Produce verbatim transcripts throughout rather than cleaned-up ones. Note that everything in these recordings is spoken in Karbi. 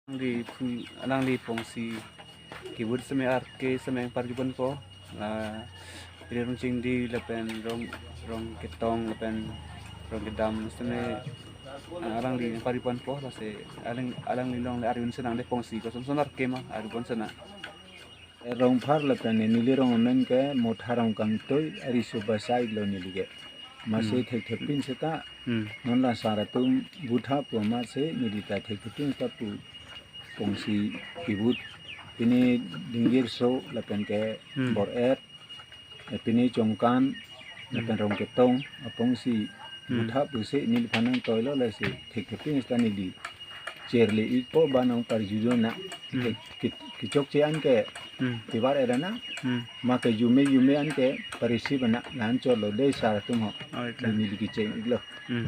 Alangli phu-, alangli pongsi kivut seme arke seme parjuponpo. La, Ri Rongchingdi lapen Rong, Rongketong lapen Rongkedam seme, ah, alangli parjuponpo, lasi alang, alangli along le arjupon senang de pongsi koson son arke ma arjupon senang. Rongphar lapen neli rong amen ke Motha Rongkangtui, ariso Basai lo neli ke. Masi Hmm. thekthepin seta Hmm. non la sar atum butha pu amatsi neli ta thekthepin seta pu pongsi kivut. Pini Dingjirso lapen ke Hmm. Bor-et, pini Chongkan lapen Hmm. Rongketong apongsi Hmm. butha pusi neliphan nangtoilo, lasi thekthepin seta neli cherli-ikpo ba nangparjudun na. Hmm. Ke, ke, kechokche an ke Hmm. tivar era na. Hmm. Ma ke jume jume an ke parisi bana lan cholo de sar atum ho. Oh, itu. Neli kecheng-iklo. Hmm.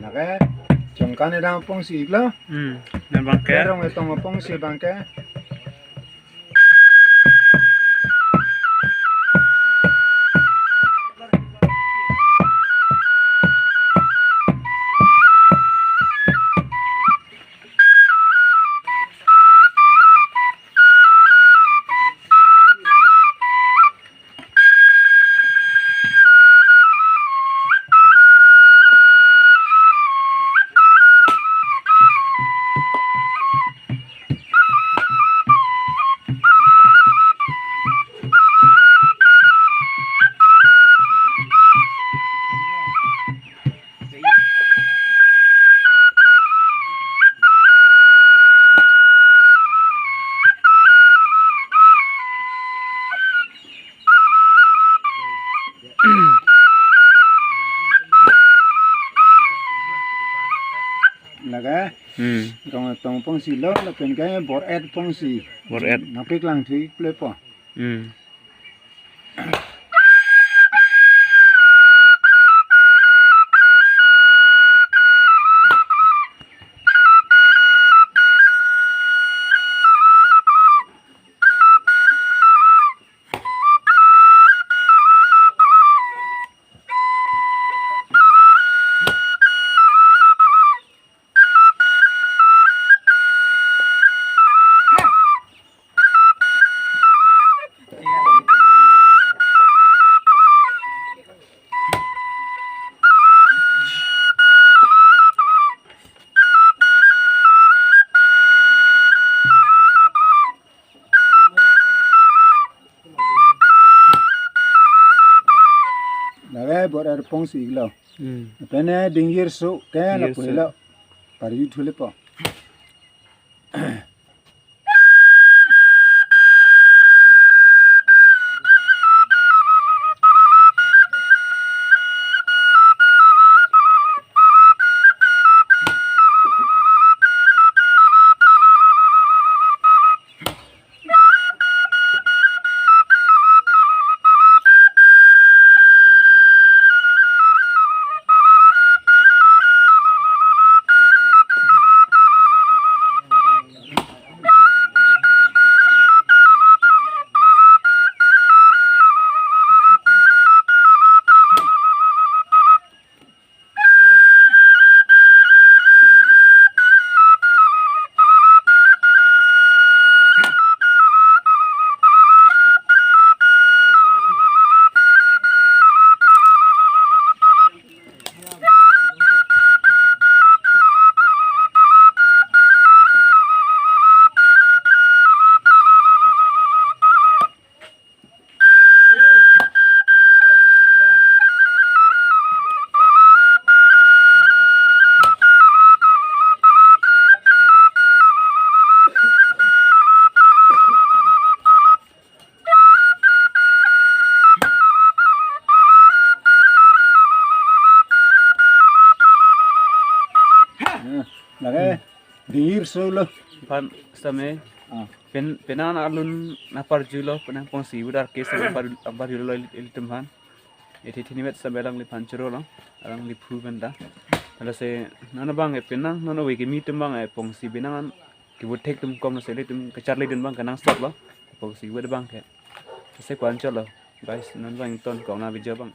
Lake, Chongkan edang apongsi iklo. Hmm. Nang bangke. Rongketong apongsi bangke. Lake, Hmm. Rongketong apongsi lo, lapen ke Bor-et apongsi. Bor-et. Nangpeklang thuiklepo. Hmm. Lake Bor-et apongsi iklo. Hmm. Pene Dingjirso ke Dingjirso. Lapu helo. Parju thulepo. Solo. Phan same. Ah. Pen, penang alun nangparjulo, penang pongsi udar ke same par, parjulo ilitum phan. Ethi thinimet same alangliphan chorolo, alangli phu penta. Lasi non abang ke penang, non ove kimi atum abang ke pongsi binong an, kevut thek atum kom lasi ilitum kacharlidun abang ke nangsotlo, pongsi vet abang ke. Lasi ko-an chotlo, guys, non abang ton kong na video abang.